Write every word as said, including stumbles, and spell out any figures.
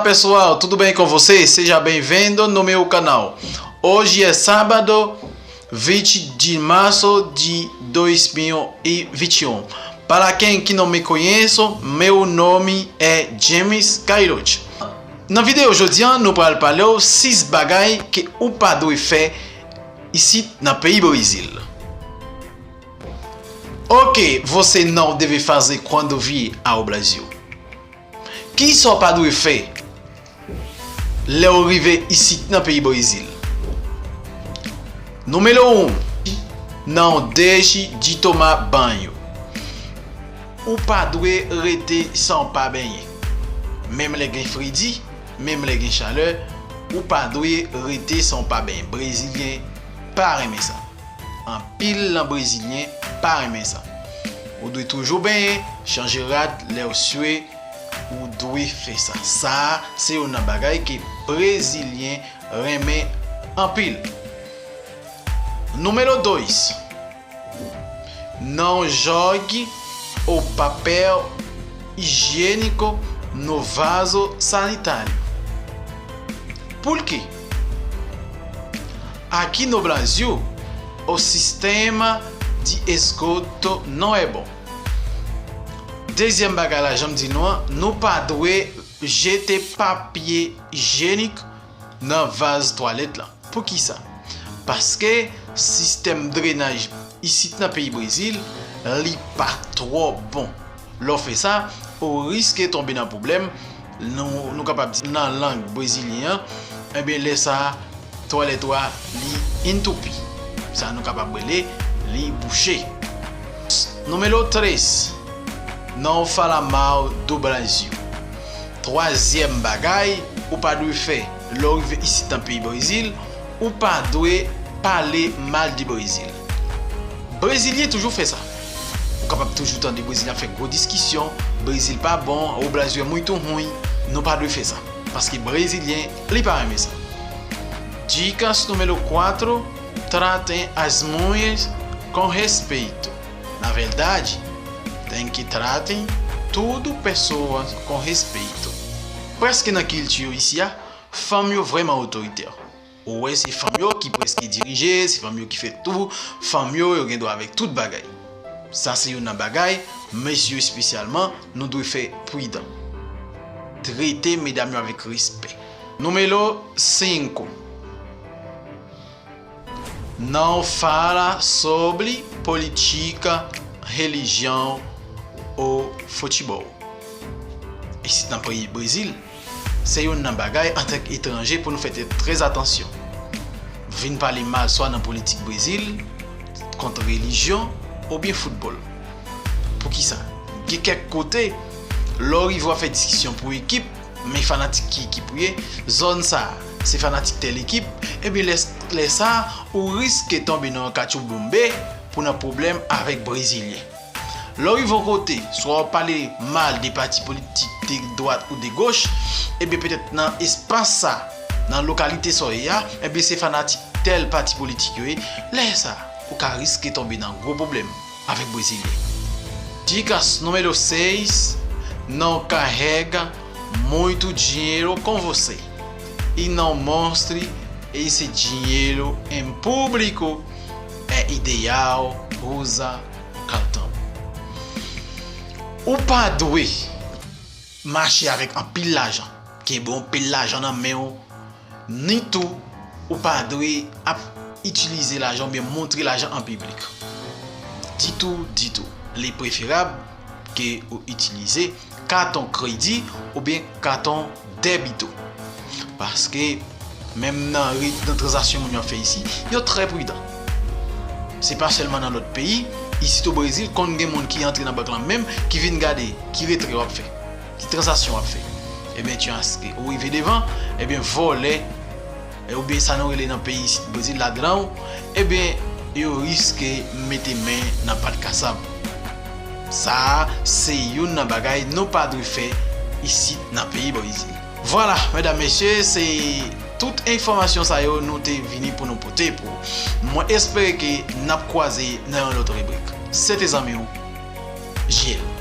Pessoal, tudo bem com vocês? Seja bem-vindo no meu canal. Hoje é sábado, vinte de março de dois mil e vinte e um. Para quem que não me conhece, meu nome é James Kairoch. Nan videyo jodi a, nou pral pale w sis bagay ke ou pa dwe fè isit nan peyi Brezil. O que você não deve fazer quando vier ao Brasil? Kisa w pa dwe fè lè w rive isit nan peyi Brezil? Número um, não deixe de tomar banho. Ou pa dwe rete san w pa benyen. Menm lè gen fredi, menm lè gen chalè, ou pa dwe rete san w pa benyen. Brezilyen pa renmen sa. Anpil nan Brezilyen pa renmen sa. Ou dwe toujou benyen, chanje rad lè w swe, ou dwe fè sa. Sa a se youn nan bagay ke Brezilyen renmen anpil. Número dois, não jogue o papel higiênico no vaso sanitário. Por quê? Aqui no Brasil, o sistema de esgoto não é bom. Dezyèm bagay la, jan m di nou an, nou pa dwe jete papye ijenik nan vaz twalèt la. Poukisa? Paske sistèm drenaj isit nan peyi Brezil, li pa twò bon. Lè w fè sa, ou riske tonbe nan pwoblèm, nou, nou kapab di nan lang brezilyen an, ebyen, lè sa a, twalèt ou a, li entoupi. Sa nou kapab rele li bouche. Número três, não fala mal do Brasil. Twazyèm bagay ou pa dwe fè lè w rive isit nan peyi Brezil, ou pa dwe pale mal de Brezil. Brezilyen toujou fè sa. Ou kapab toujou tande Brezilyen ap fè gwo diskisyon, Brezil pa bon, o Brasil é muito ruim. Nou pa dwe fè sa. Paske Brezilyen, li pa renmen sa. Dicas número quatro, tratem as mulheres com respeito. Na verdade, tem que tratem tudo pessoas com respeito. Prèske nan kilti yo isi a, fanm yo vrèman otoritè. Ou wè, se fanm yo ki prèske dirije, se fanm yo ki fè tou, fanm yo, yo gen dwa avèk tout bagay. Sa se youn nan bagay, mesye espesyalman, nou dwe fè pridan. Trete medam yo avèk respè. Número cinco, não fala sobre política, religião ou futebol. Isit nan peyi Brezil, se youn nan bagay antank etranje pou nou fè trè atansyon. Vin pale mal swa nan politik Brezil, kont relijyon, oubyen foutbòl. Poukisa? Gen kèk kote, lè w rive w ap fè diskisyon pou ekip, men fanatik ki ekip ou ye, zòn sa a, se fanatik tèl ekip, ebyen lè, lè sa a, ou riske tonbe nan yon katchouboumbe pou nan pwoblèm avèk Brezilyen. Lè w rive yon kote, swa w pale mal de pati politik de dwat ou de goch, ebyen petèt nan espas sa, nan lokalite sa w ye a, ebyen se fanatik tèl pati politik yo ye, lè sa, ou ka riske tonbe nan gwo pwoblèm avèk Brezilyen. Dicas número seis, não carrega muito dinheiro com você e não mostre esse dinheiro em público. É ideal usar o cartão. Ou pa dwe mache avèk anpil lajan, kenbe anpil lajan nan men w, ni tou ou pa dwe ap itilize lajan oubyen montre lajan an piblik. Ditou, ditou. Li preferab ke ou itilize katon kredi oubyen katon debito. Paske menm nan, nan tranzaksyon moun yo ap fè isi, yo trè pridan. Se pa sèlman nan lòt peyi, isit o Brezil, konn gen moun ki antre nan bank lan menm, ki vin gade ki retrè w ap fè, ki tranzaksyon w ap fè. Ebyen, tu as ke ou rive devan, ebyen, vòlè, e, oubyen sa nou rele nan peyi isit Brezil, ladran w, ebyen, yo riske mete men nan pat kasab. Sa a, se youn nan bagay nou pa dwe fè isit nan peyi Brezil. Vwala, medam, mesye, se tout enfòmasyon sa yo nou te vini pou nou pote pou ou. Mwen espere ke n ap kwaze nan yon lòt ribrik. Se te zanmi w, J L.